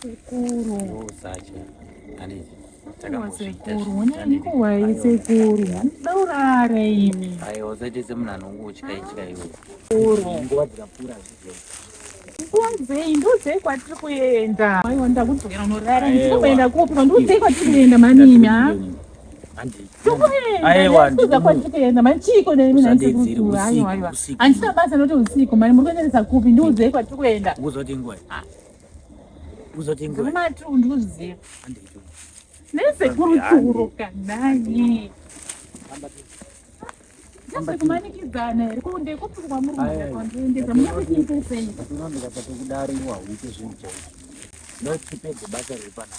Sekuru. Usatya. Handiti. Sekuru, onai kuwai sekuru. Daurare imi. Aiwa usaite semunhu anongotya itya iwe. Sekuru. Nguva dzikapfuura hazvizo. Nguva dzei? Ndiudzei kwatiri kuenda. Aiwa ndakudzokera unorara. Ndikuenda kupi? Ndiudzei kwatiri kuenda mani imi ha? Aiwa ndikuza kwatiri kuenda mani chiiko nemi nhai sekuru? Aiwa aiwa. Handina basa noti usiku mani muri kuenderesa kupi? Ndiudzei kwatiri kuenda. Uzoti nguva. Uzoti nguva. Matu ndikuziva. Nesekuru tsuro kanai. Kumanikidzana here ko ndekupi kwamuri kuenda kwandiendesa muda kuchiita sei? Ndikatokudariwa huite zvinhu chaizvo. Ndotipedze basa riri panapa.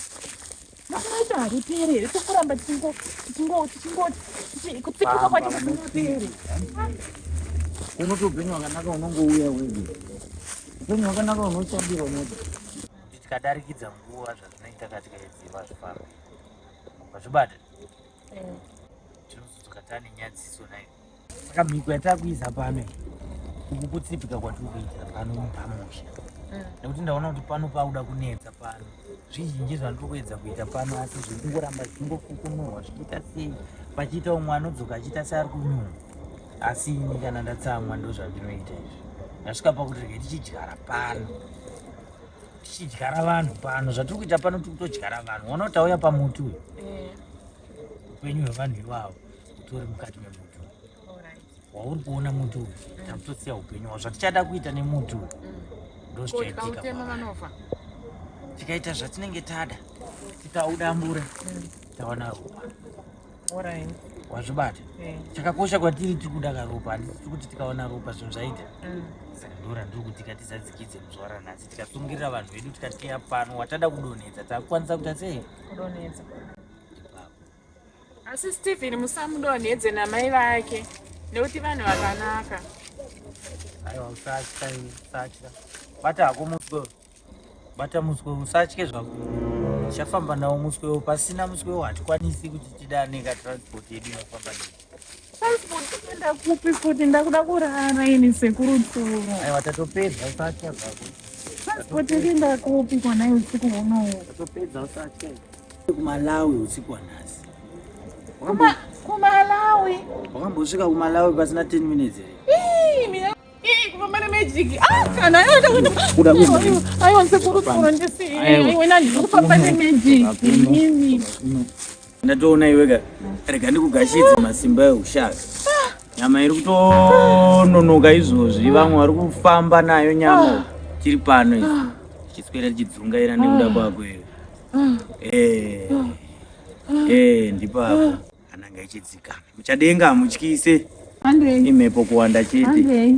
Basa racho hariperi here tokuramba tichingo tichingo tichingo kutsikiwa kwacho kusingaperi. Unoti upenyu hwakanaka unongouya wega. Upenyu hwakanaka unoshandira unoda. Tikadarikidza nguva zvazvinoita katikaedziva zvifambe. Wazvibata? Eh. Tinozodzoka tane nyadziso nayo. Saka mhiko yatakuisa pano uku kutsipika kwatiri kuita pano pamusha. Mm. Nekuti ndaona kuti pano pakuda kunetsa pano. Zvizhinji zvandiri kuedza kuita pano asi zviri kungoramba zvichingofukunurwa zvichiita sei pachiita umwe anodzoka achiita seari kunyumwa. Asi ini kana ndatsamwa ndozvandinoita izvi. Ndasvika pakuti regai tichidyara pano. Tichidyara vanhu pano. Zvatiri kuita pano tiri kutodyara vanhu. Waona kuti tauya pamuti uyu. Eh. Upenyu hwevanhu ivavo utori mukati memuti wauri kuona muti uyu mm. takutosiya upenyu hwavo zvatichada kuita nemuti uyu mm. ndozvichaitika tikaita zvatinenge tada tikaudambura mm. tawana ropa wazvibata eh. chakakosha kwatiri tiri kuda karopa handiti tiri kuti tikawana ropa zvinhu zvaita saka ndora ndiri kuti katizadzikidze muzuva ranhasi tikasungirira vanhu vedu tikateya pano watada kudonhedza takukwanisa kuita sei kudonhedza Asi Steven musamudonhedze namai vake nekuti vanhu vakanaka. Aiwa usatya usatya. Bata hako muswe. Bata muswe usatye zvako. Tichafamba nawo muswe pasina muswe hatikwanisi kuti tidane ka transport yedu inofamba nei. Transport kuenda kupi futi ndakuda kurara ini sekuru tsuro. Aiwa tatopedza usatya zvako. Transport kuenda kupi kona usiku hunowu. Tatopedza usatya. KuMalawi usiku wanhasi. KuMalawi. Wakambosvika kuMalawi pasina 10 minutes here? Kufamba nemajiki. Ah, kana aiwa sekuru tsuro ndisiye. Aiwa ndiri kufamba nemajiki. Mimi. Ndatoona iwe ka. Rega ndikugashidze masimba eushaka. Nyama iri kutononoka izvozvi vamwe vari kufamba nayo nyama. Tiri pano izvi. Tichiswera tichidzungaira nekuda kwako iwe. Eh. Eh, ndipo apo. Ananga ichidzikama. Muchadenga hamutyise. Imhepo kuwanda chete.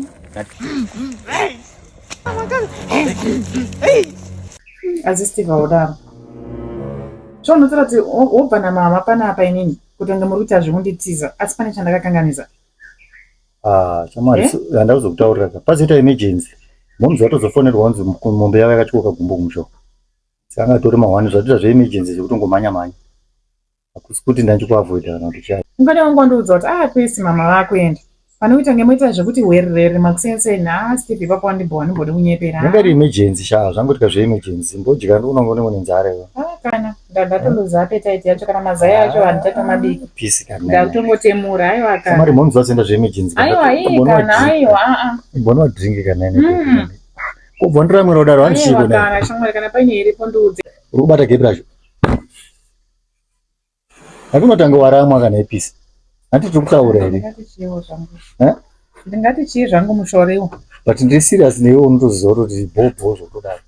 Asi Steve haudaro. Zvaunotaura kuti wobva namama panapa inini kuti unge muri kuita zvekunditiza asi pane chandakakanganisa. Ah, shamwari, eh? handakuzokutaurira ka. Pazoita emergency. Momzi vatozofonerwa kunzi mombe yavo yakatyoka gumbo kumusha. Saka atori mahwani zvatoita zveemergency zvekutongomhanya mhanya. Hakusi kuti ndanchikuavoida kana kuti chai. Ungade wangu wandiudza kuti ah kwesi mama vakuenda. Pane kuita kunge moita zvekuti wererere makuseni ah Steve ipapo wandibhowa ndimbodi kunyepera. Inenge iri emergency shaa zvangoitika zveemergency mbodya ndoona kunge une nzara iwe. Ah kana ndatoluza appetite yacho kana mazai acho handichatomabiki. Peace kana. Ndakutongotemura aiwa kana. Samari moms vazoenda zveemergency. Aiwa ii kana aiwa ah ah. Imbonwa drink kana. Mm. Kubva ndiramwira kudaro handichii kudai. Kana shamwari kana paine iripo ndiudze. Uri kubata gepi racho? Hakunotanga waramwa kana ipisi. Hanti tiri kutaura here? Ndingati chiiwo zvangu. Eh? Ndingati chii zvangu mushoriwo. But ndiri serious newe unotoziva kuti bho bho zvokudaro.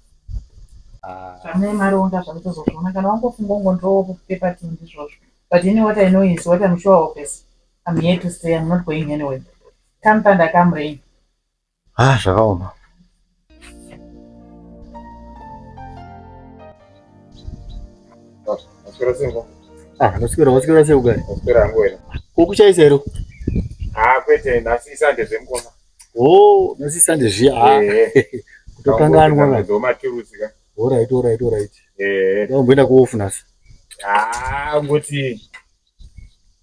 Ah. Zvamune maronda zvakutozozviona kana wangofunga ungondirowo paper two ndizvozvo. But ini what I know is what I'm sure of is I'm here to stay. I'm not going anywhere. Come thunder, come rain. Ah, zvakaoma. Maswera sei ngo? Ah, ndoswera, waswera sei ugari? Maswera hangu wena. Ko kuchaisa here? Ah, kwete nhasi Sunday zvemukoma. Oh, nhasi Sunday zviya. Ah. Eh. Kutokanganwa ka. Dzomaturusi ka. All right, all right, all right. Eh. Ndakumboenda kuoff nhasi. Ah, ngoti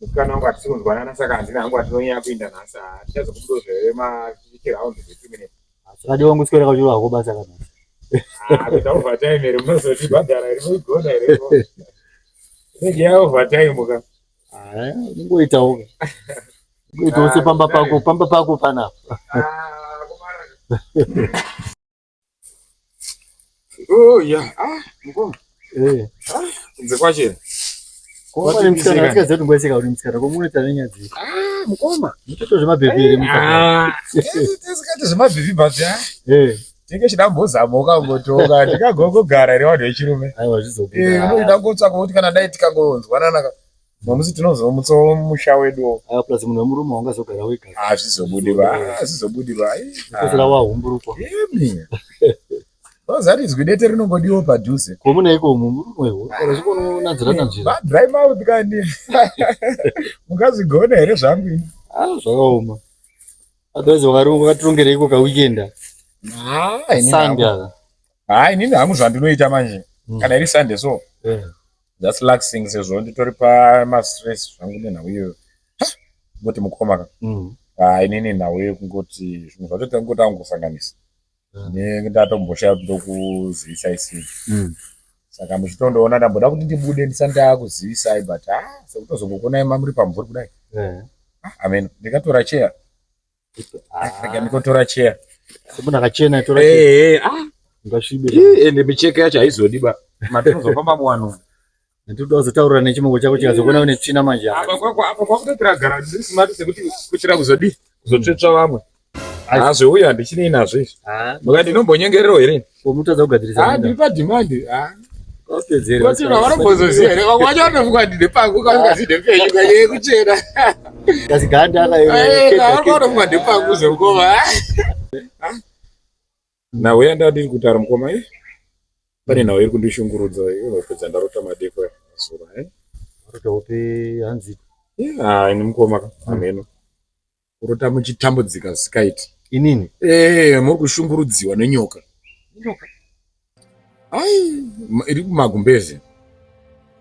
musikana wangu hatisi kunzwanana saka handina hangu atinonyanya kuinda nhasi tichazokubudo zvemachiround zve2 minutes saka diwa nguswera kachiro hako basa kana. Ah, kuita overtime here munozotibhadhara here muigona here? Inenge ya overtime ka. Ah, unongoitawo ka. Ungoitawo sepamba pako, pamba pako panapa. Ah, kumara. Oh, yeah. Ah, mukoma. Eh. Kunze kwacho. Ko musikana asikazivi kuti nguva yeseka kuti musikana ko munoita nenyadzi. Ah, mukoma. Mutoto zvemabhebhi here musikana? Ah, tisikati zvemabhebhi but ah. Eh. Tinge chidambozamuka ngotoka ndikagongogara here vanhu vechirume. Aiwa zvizobuda. Eh, unoida ngotsvaka kuti kana dai tikangonzwanana ka. Mamusi tinozomutsawo musha wedu. Ah, plus munhu wemurume wangazogara wega. Hazvizobudi ba, hazvizobudi ba. Kupedzera wahumburukwa. Imi. Vazaridzwi dete rinongodiwa padhuze. Ko muneiko umu murume iwo? Kana zvikononanzira nanzira. Ba dry mouth kani. Mungazvigona here zvangu ini? Ah, zvakaoma. Otherwise wakatirongereiko ka weekend? Ah, ini Sunday aka. Ah, inini hangu zvandinoita manje. Kana iri Sunday so. Eh. That's relaxing sezvo nditori pa stress zvangu nenhau iyoyo. Ngoti mukoma ka. Ah, inini nhau yekungoti zvinhu zvacho tangoti angosanganisa. Ndatomboshaya kuti ndokuzivisai sei. Saka muchitondoona ndamboda kuti ndibude ndisati ndakuzivisai but ah, sekutozongokuonai mamuri pamvuri kudai. Ah, amen. Ndikatora chair. Rega ndikotora chair. Semunhu akachena tora chair. Eh, ah. Ungasvibe. Ende micheka yacho haizodi ba. Matinozofamba muwanhu. Ndinoda kuzotaurira nechimoko chako chikazokuona une tsvina manje. Apa kwako apa kwakutotira gara ndiri smart sekuti kuchira kuzodii kuzotsvetsva vamwe. Hazviuyi handichinei nazvo izvi. Mukati ndinombonyengererawo here? Mutadza kugadzirisa. Ah, ndiri pademand. Ah. Wapedzere. Kuti vanombozosiya here? Vamwe vacho vanofunga kuti ndepangu kasingazi ndepenyu kanyeye kuchena. Kasi ganda Eh, vanofunga ndepangu zvemukoma. Nhau yandadiri kutaura mukoma eh? Pane nhau iri kundishungurudza inopedza ndarota madeko mazuva eh? Warota hope hanzi. Yeah, ini mukoma ka hameno. Kurota muchitambudzika zvisikaiti. Inini? Eh, muri kushungurudziwa nenyoka. Nyoka. Ai, iri kumagumbeze.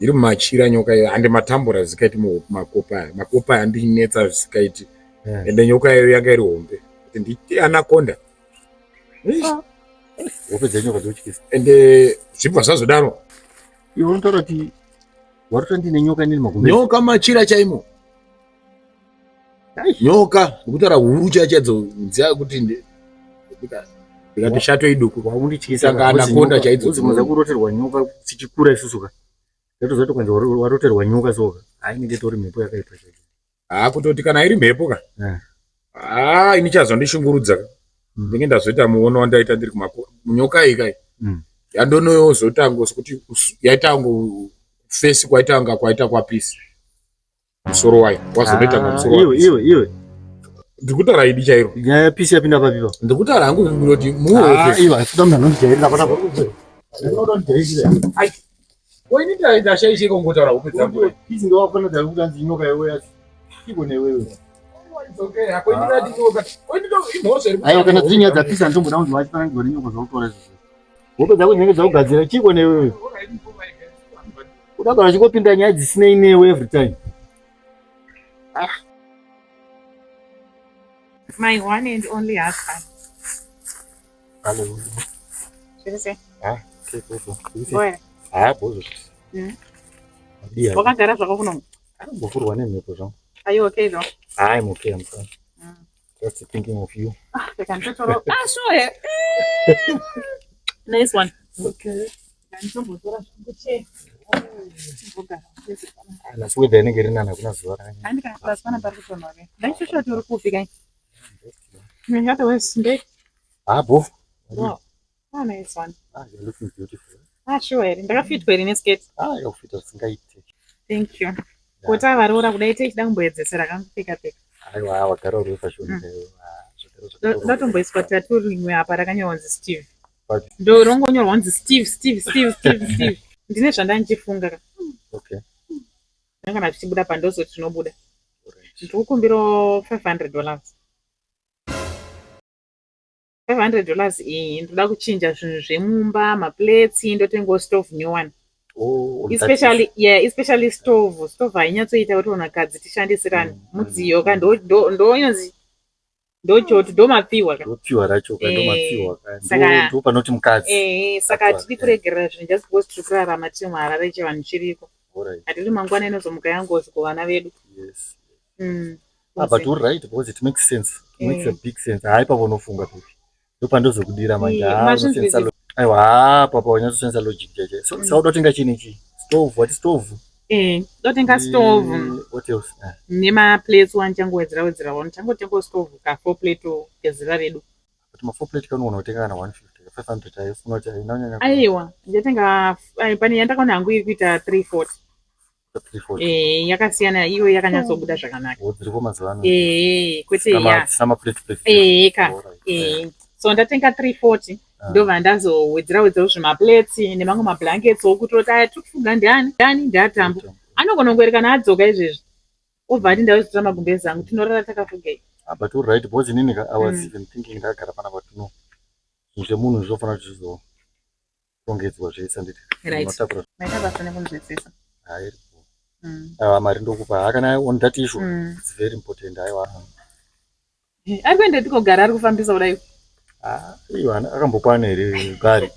Iri mumachira nyoka iyo handi matambura zvisikaiti mumakopa aya. Makopa aya andinetsa zvisikaiti. Ende nyoka iyo yanga iri hombe. Kuti nditi anaconda. Hope dzenyoka dzotyisa. Ende zvibva zvazodaro. Iwe unotaura kuti warota ndine nyoka inini magumbeze. Nyoka machira chaimo. Nyoka ndikutaura huru chaiyo chaidzo dziya kuti ndikati shato iduku. Wakundityisa. Saka anaconda chaidzo. Dzimwe dzakuroterwa nyoka tichikura isusu ka. Ndatoziva kuti kwanzi waroterwa nyoka soka. Hai inenge itori mhepo yakaipa chaiyo. Ah, kutoti kana iri mhepo ka. Ah, ini chazondishungurudza ka. Ndinge ndazoita muono wandaita ndiri kumako. Nyoka iyi kai. Yandonozotango sekuti yaitango face kwaitanga kwaita kwapisi. Musoro wayo wazonoita nga musoro wayo. Iwe iwe. Ndikutaura idi chairo. Nyaya yapisi yapinda papi pa? Ndikutaura hangu kuti muofe. Ah, iwe asikuda munhu anondijairira pana. Ndinoda kundijairira. Ai. Ko ini ndashaishe kungotaura hope dzangu. Pisi ndowakona dzari kuti nyoka iwe yacho. Iko newewe. Aiwa kana dziri nyaya dzapisa handitomboda kunzi wachifananidzwa nenyoka zvakutora izvozvo. Hope dzako dzinenge dzakugadzira chiko newewe. Udagara uchingopinda nyaya dzisinei newe every time. Ah. My one and only husband. Hallelujah. Zviri sei? Ah, okay, okay. Ah, bozo. Wakagara zvako kuno? Mbofurwa nemhepo zvangu. Are you okay though? I'm okay, I'm fine. Just thinking of you. Ah, I can Ah, sure. Yeah. Nice one. Okay. Nhasi weather inenge iri nani, hakuna zuva rakanyanya. Handika plus pana pari kutonhora. Ndaishosha kuti uri kupi kai? Otherwise, ndei. Ah, bo. Wow. Ah, nice one. Ah, you're looking beautiful. Ah, sure here. Ndakafitwa here neskirt. Ah, yakufita zvisingaite. Thank you. Kuti avaroora kudai tichida kumboedzesera kangupfeka pfeka. Aiwa, wagara uri wefashion chaiyo. Ndatomboiswa tattoo rimwe apa rakanyorwa kunzi Steve. Ndo rongonyorwa kunzi Steve, Steve, Steve, Steve, Steve. Ndine zvandandichifunga ka. Okay. Kana zvichibuda pandozoti zvinobuda. Ndiri kukumbirawo $500. $500 iyi ndoda kuchinja zvinhu zvemumba, maplates, ndotengawo stove new one. Oh, Especially, yeah, especially stove. Stove hainyatsoita kuti vanhukadzi tishandisirane. Mudziyo ka ndo ndo ndo inonzi Ndochoto ndomapfihwa ka. Ndopfihwa racho ka ndomapfihwa ka. Saka ndo panoti mukadzi. Eh saka hatidi kuregerera zvinhu just because tiri kurarama tiri muHarare chivanhu chiriko. Hatidi mangwana inozomuka yangozi kuvana vedu. Yes. Ah, but uri right because it makes sense. It makes a big sense. Hayi papa unofunga baby. Ndopandozokudira manje. Ah, unoshandisa Aiwa, haa papa unyatsoshandisa logic chaicho. So, saka uda kutenga chini ichi? Stove, what stove? Eh, ndotenga stove. What else? Nema plates wandichangowedzera wedzera wani. Changotenga stove ka 4 plate gezera redu. But ma 4 plate kanoona kutenga kana 150, 500 ayo funa kuti haina kunyanya. Aiwa, ndichatenga pane yandakaona hangu iri kuita 340. 340. Eh, yakasiyana iyo yakanyatsobuda zvakanaka. Oh, dziriko mazuva ano. Eh, kwete ya. Dzisina ma plate plate. Eh, ka. Eh. So ndatenga 340 ndobva ndazowedzera wedzera zvimaplates nemamwe mablankets okutoti aya tiri kufuga ndiani ndiani ndiatambo. Anogona kungoerekana adzoka izvezvi. Obva ati ndauzotora magumbezi angu tinorara takafugei. Ah, but uri right because inini ka I was even thinking ndakagara panapa tuno. Zvinhu zvemunhu zvinofanira kuti zvizo rongedzwa zvese handiti. Right. Unotakura. Maita basa nekunzwisisa. Hayi iripo. Aiwa mari ndokupa. Haa kana on that issue it's very important aiwa. Ari kuenda tikogara ari kufambisa kudai. Ah, iwe akambokwana here gari?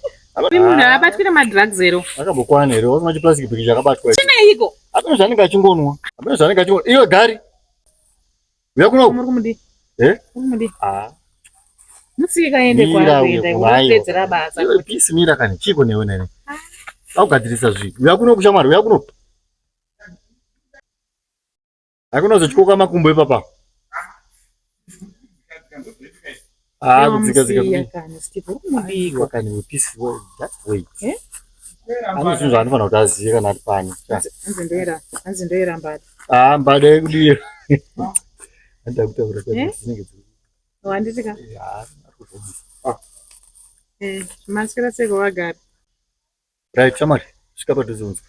Uri munhu abatwi nemadrugs here? Akambokwana here? Wasina chiplastic bag chakabatwa. Chineiko? Hameno zvaanenge achingonwa. Hameno zvaanenge achingonwa. Iwe gari. Uya kuno. Muri kumudii? Eh? Muri kumudii? Ah. Musika aende kwaari kuenda unopedzera basa. Iwe peace mira kani chiko newe nene. Akugadzirisa zvinhu. Uya kuno kushamwari, uya kuno. Hakuna kuzotyoka makumbo ipapa. Ah, kudzika dzika Musiya kani Steve uri kumudii? Kani we peace just wait. Eh? Ane zvinhu zvaanofanira kuti azive kana ari pano. Hanzi ndoera, hanzi ndoera mbada. Ah, mbada yekudii? Handida kutaura Eh? dzinenge dziri. Handiti ka? Ah, ari kuzvomisa. Ah. Eh, maswera seko vagari. Right, shamwari, svika padhuze unzwe.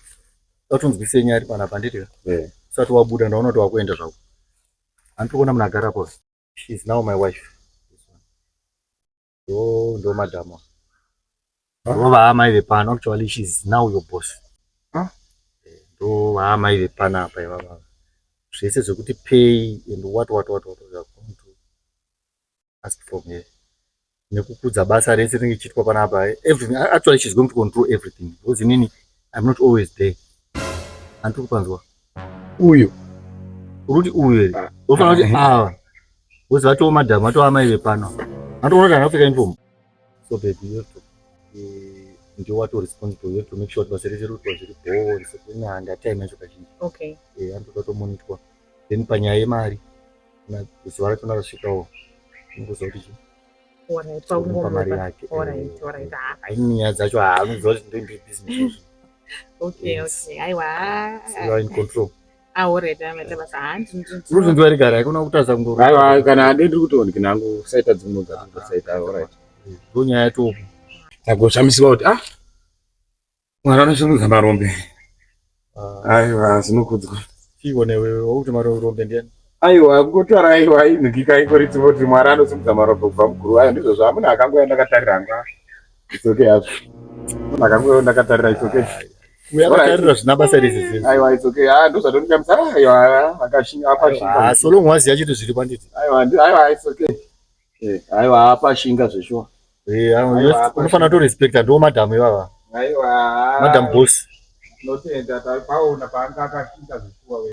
Watonzwise nyaya iri panapa handiti ka? Eh. Usati wabuda ndaona kuti wakuenda zvako. Handiri kuona munhu agara apo. She is now my wife. Ndo ndo madam. Ndo vaamai vepano actually she is now your boss. Huh? Eh, Ndo vaamai vepano apa ivava. Zvese zvekuti pay and what what what what we are going to ask from her. Nekukudza basa rese rinenge richiitwa panapa everything actually she's going to control everything because inini I'm not always there. Handiri kupanzwa. Uyu. Uri kuti uyu here? Unofanira kuti ava. Because vatoo madam vatoo amai vepano. Handikuona kuti handapfeka uniform. So baby you have to ndiwe wato responsible you have to make sure kuti basa rese riri kuitwa zviri bhoo risati handa time yacho kazhinji. Okay. Eh, anotoda kutomonitwa. Then panyaya yemari kana zuva rachona rasvikawo unongoziva kuti chii Alright, unomupa mari paungomupa. yake. Alright, alright. Ah, Haini nyaya dzacho haa unoziva kuti ndoimbi business izvi. okay, Yes. okay. Aiwa. So you are in control. Ah, alright, maita basa. Ah, Urikuzvinzwa here gara haikona kutadza kungo. Aiwa kana handi ndiri kutoonekana hangu saita dzimwe dzatosaita alright. Ndonyaya yatopo. Tagoshamisika kuti ah Mwari anoshungurudza marombe. Aiwa zvinokudzwa. Chiiko newe wakuti marombe ndiani? Aiwa kungotaura aiwa inhikika ingori kuti Mwari anosimudza marombe kubva muguru. Aiwa ndizvo zvaamuna akangouya ndakatarira hangu. It's okay hazvo. Munhu akangouya ndakatarira it's okay. Uya akatarira zvina basa rese zvese. Aiwa it's okay. Ah ndozvatondishamisa. Aiwa akashinga apashinga. Ah so long waziya chete zviri panditi. Aiwa aiwa it's okay. Aiwa apashinga zveshuwa. Eh, unofanira to respecta ndo madam ivava. Aiwa. Madam boss. Tinotenda tapaona paanga akashinga zveshuwa we.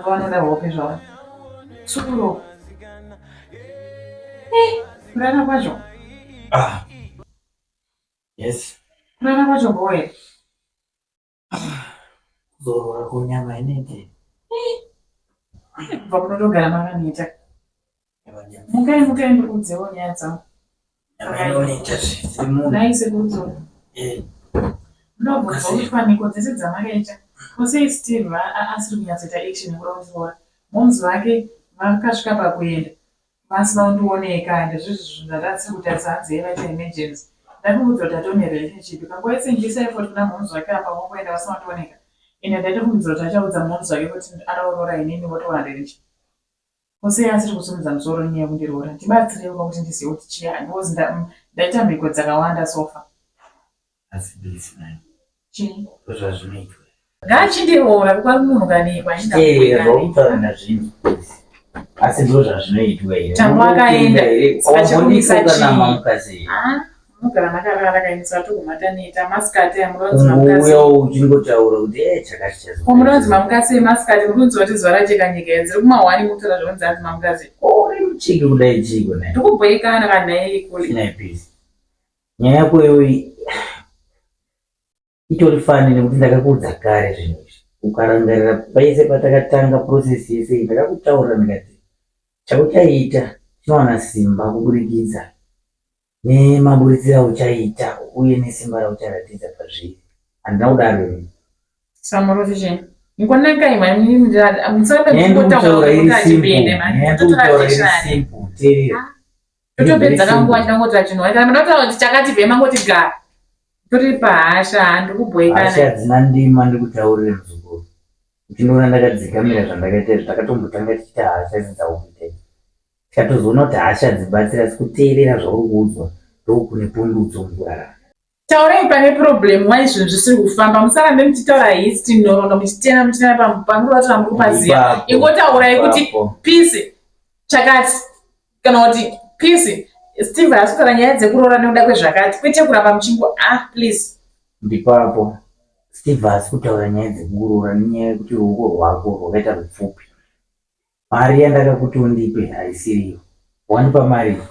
Vanoda hope zvavo. Tsuro. Eh, kurara kwacho. Ah. Yes. Kurara kwacho boy. Kuzorora kunyama inenge. Kubva kunotogara makaneta. Mukai mukai ndikuudzewo nyaya dzangu. Nyama inoneta zviri munhu. Nhai sekuru Tsuro. Eh. Ndobvunza kuti pamhiko dzese dzamakaita ko sei Steve asiri kunyatsoita action yekuda kundiroora. Moms vake vakasvika pakuenda Vasi vaundioneka ndezvizvi zvinhu zvandasiri kutarisa hanzi hee vaita emergency. Ndatomuudza kuti atone relationship. Kanguva yese ndichiisa effort kuna mhoms vake apa vongoenda vasina kundioneka. Ende ndaitofungidzira kuti achaudza mhoms vake kuti ada kuroora inini votowana relationship. Ko sei asiri kusimudza musoro nenyaya yekundiroora? Ndibatsireiwo pakuti ndizive kuti chii because ndaita mhiko dzakawanda so far. Asi busy nayo. Chii? Ndozvazvinoitwa. Ngaachindiroora kwa munhu kanikwa Zvaukutaura ndazvinzwa asi ndo zvazvinoitwa here? Tambo akaenda. Saka chekumisa Wambondikoka chii? namamukadzi Ah, munogara makarara kainisa tokumataneta masikati amuronzi mamukadzi. unouya uchingotaura kuti e chakati chazo Muronzi mamukadzi masikati muronzi wati zuva racheka nyika dziri kumahwani mutora zvonzi anzi mamukadzi. Uri muchiki kudai chiko naye Ndikubhoikana kana nhai kule. Sinaipisi nyaya yako iyoyi itori fani nekuti ndakakuudza kare zvinhu izvi ukarangarira pese patakatanga process yese iyi ndakakutaurira ndikati chauchaita chinowana simba kuburikidza nemaburitsiro auchaita uye nesimba raucharatidza pazviri handina kudaro ini Samuroti chii? Nkonakai mani musarambe nyaya muchingotaura ndikutaura iri kuti simple achipinde mani. nyaya Totora ndikutaura iri tishane. simple teerera Totopedza kanguva tinongotora chinhu. Kana munotaura kuti chakati bve mangoti ga. Tori pahasha handikubhoikana. Hasha hadzina ndima ndikutaurire muzukuru. Uchinoona ndakadzikamira zvandakaita izvi takatombotanga tichiita hasha idzi dzaukuita idzi. Tikatozoona kuti hasha hadzibatsiri asi kuteerera zvauri kuudzwa ndokune pundutso mukurarama. Taurai pane problem why zvinhu zvisiri kufamba musarambe muchitaura history nhoroondo muchitena muchitena pamuri vacho vamuri kupaziva Ipapo, ingotaurai kuti ipapo. peace chakati kana kuti peace Steve haasi kutaura nyaya dzekuroora nekuda kwezvakati kwete kuramba muchingo ah please Ndipapo. Steve haasi kutaura nyaya dzekuroora nenyaya yekuti ruoko rwako rwakaita rupfupi. Mari yandakakuti undipe haisiriyo. Wandipa mari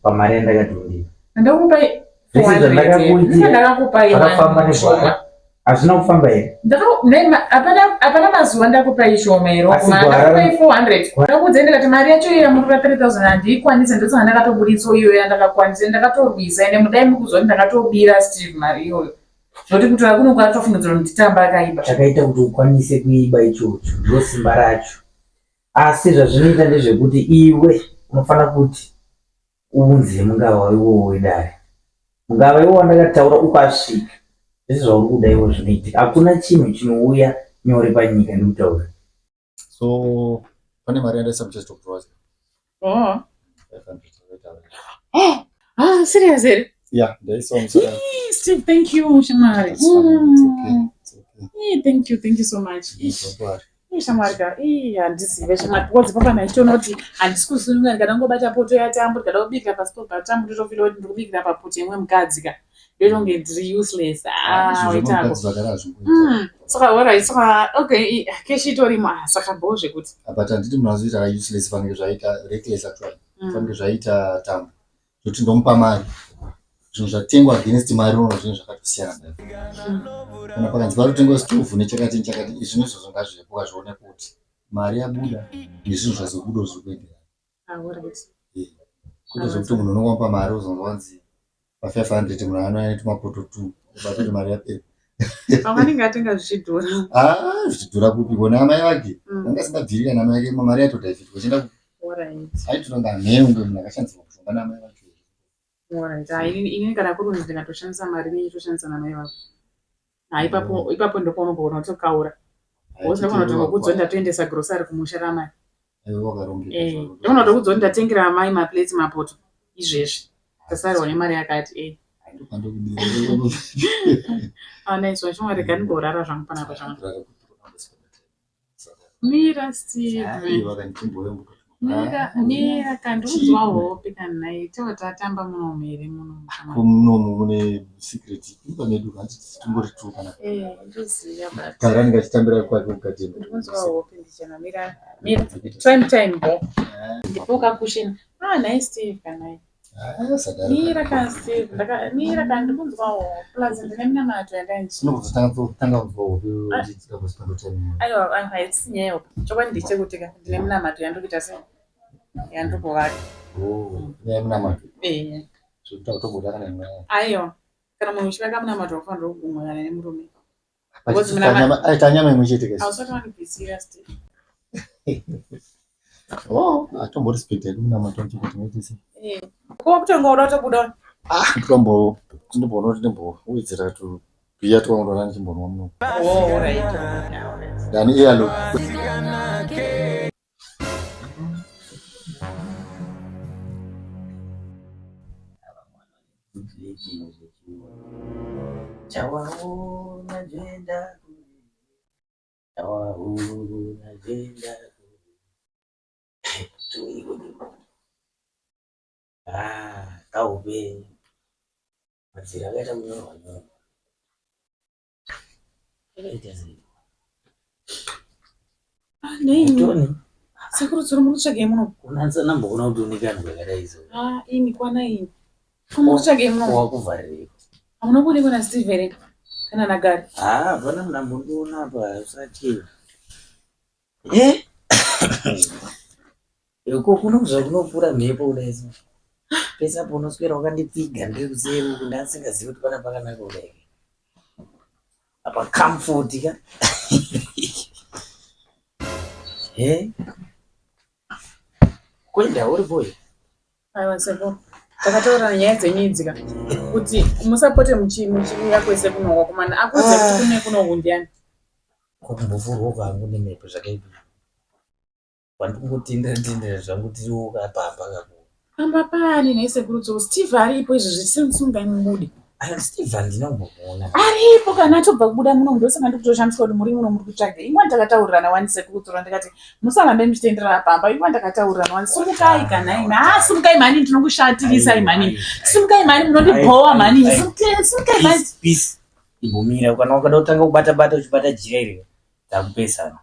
pamari yandakati undipe. Ndakupai Zvese zvandakakuitira ndakakupai zvakafamba negwara. Hazvina kufamba here? Hapana mazuva ndakupai shoma here Asi gwara- ndakupai 400 ndakuudza ndikati mari yacho iya muri 3000 handiikwanise ndosaka ndakatoburitsa iyoyo yandakakwanisa ndakatorwisa ende mudai mukuzwa kuti ndakatobira Steve mari iyoyo zvoti kutora kuno kwatofungidzira kuti nditamba akaiba Chakaita kuti ukwanise kuiba ichocho ndiro simba racho. Asi zvazvinoita ndezvekuti iwe unofanira kuti uunze mungava iwowo wedare. Mungava iwowo wandakataura ukasvika zvese zvauri kuda iwo zvinoitika. Hakuna chinhu chinouya nyore panyika ndikutaura. So pane mari yandaisa muchest of drawers. Oh. 500 zvakaita. Ah, serious here? Yeah, ndaisa musara. Ee, Steve, thank you, shamwari. That's fine. It's okay. It's okay. Ee, thank you, thank you so much. Ish. Don't worry. Ee, shamwari ka, ee, handizive shamwari because papa ndachitoona kuti handisi kusununga ndikada poto yatambo ndikada kubikira pasitovu patambo ndotofila kuti ndiri kubikira papoto imwe mukadzi ka ndotonge ndiri useless. Ah, Izvo waitako. zvemukadzi zvakare hazvingoita. Saka alright, saka okay, keshi itorimo ah, saka bho zvekuti. But handiti munhu azoita useless fanike zvaita reckless actually. Fanike zvaita tambo. Zvekuti ndomupa mari. Zvinhu zvatengwa against mari uno zvinhu zvakatosiyana. Kana pakanzi parikutengwa stove nechakati nechakati izvi nezvozvo ngazvivepo ukazvione kuti mari yabuda nezvinhu zvazobuda zviri kuenderana. Ah, alright. Kwete zvekuti munhu unongomupa mari uzonzwa wanzi pa 500 munhu anouya netumapoto 2 obata kuti mari yapera. Pamwe anenge atenga zvichidhura. Ah, zvichidhura kupi kona amai vake vanga asingabviri kana amai vake mari yaitodhaivhitwa ichienda kupi Alright. aitonga mheyo kunge munhu akashandisirwa mushonga naamai vacho. Alright. Ah, inini kana kuri kunzi ndikatoshandisa mari ndinotoshandisa namai vako. Ah, ipapo ipapo ndopaunogona kutokaura. Ndogona kutokuudza kuti ndatoendesa grocery kumusha ramai. Aiwa wakarongeka. Eh, zvako. ndogona kutokuudza kuti ndatengera amai maplates mapoto izvezvi. Tasarirwa nemari yakati eh. Ndokandokudira. Ah, nice one. Shamwari rega ndimborara zvangu panapa zvangu. Mira Steve. Aiwa kandichimboyambuka. Mira, mira kandiunzwa hope kanai. Tava tatamba munomu here munomu shamwari. Munomu mune secret imba medu handiti timbori tu kana. Eh, ndoziva but Gara ndingachitambira kwake kugadheni. ndikunzwa hope ndichena. Mira, mira. Time time bo. Ndipo kakushina. Ah, nice Steve kanai. Ah, sadaro. Mira ka Steve, ndaka mira ka ndikunzwa hope. Plus ndine minamato yandainzi. Tinogozotanga kunzwa hope uchidzika kuspend time. Aiwa, aiwa, haisi nyaya yehope. Chokwadi ndechekuti ka ndine minamato yandiri kuita sei? Yandiri kuvaka. Oh, nyaya yemunamato. Eh. Zvekuti autobuda kana nyaya. Aiwa. Kana munhu uchivaka munamato wakufanira kugumwirana nemurume. Aita nyama imwe chete kasi. Hausati wandibvisira Steve. Oh, atomborespect hedu munamato wacho kuti unoite sei. Eh. Ko kutonga uda kutobuda. Ah, nditombo ndimboona kuti ndimbowedzera tubhiya twangu ndichimbonwa muno. Oh, alright. Yeah, alright. Ndani iyalo. Chawaona zvoenda kure. Ah, kaupenyu madziro akaita kunyorwa nyorwa akaita sei? Ah, nei Tony, sekuru tsuro muri kutsvagei muno? unanza namboona kuti une kanhu kakadai so. Ah, imi kwana imi. Ko muri kutsvagei muno? Wakuvharirei? Hamuna kuonekwa naSteve here kana naGari? Ah, hapana munhu ambondiona apa usatye. Eh? Uko kuno zvakunopfuura mhepo kudai so. Pese apo unoswera wakandipfiga ndiri kuseri uku ndasingazivi kuti pana pakanaka kudai. Apa comfort ka. Eh? Kwenda uri boy. Aiwa sekuru, takataurana nyaya dzenyu idzi ka kuti musapote muchiuya kwese kuno wakomana akuudza kuti kune kuno ndiani. Kumbovhurwa kwangu nemhepo zvakaipa. Kwandikungotendera tendera zvangu tiriwo kapamba kapo. Pamba pani nhai sekuru Tsuro, Steve aripo izvezvi sungai mubude. Aya Steve handina kumbomuona. Aripo kana atobva kubuda muno ndosaka ndikutoshamiswa kuti muri muno muri kutsvaga. Ingwa ndakataurirana wani sekuru Tsuro ndikati musarambe muchitenderera pamba. Ingwa ndakataurirana wani sumukai kana imi. Ah sumukai mhani ndinokushatirisai mhani. Sumukai mhani munondibhowa mhani. Sumukai mhani. Peace, peace. Imbomira kana wakada kutanga kubata bata uchibata jira iri takupesana.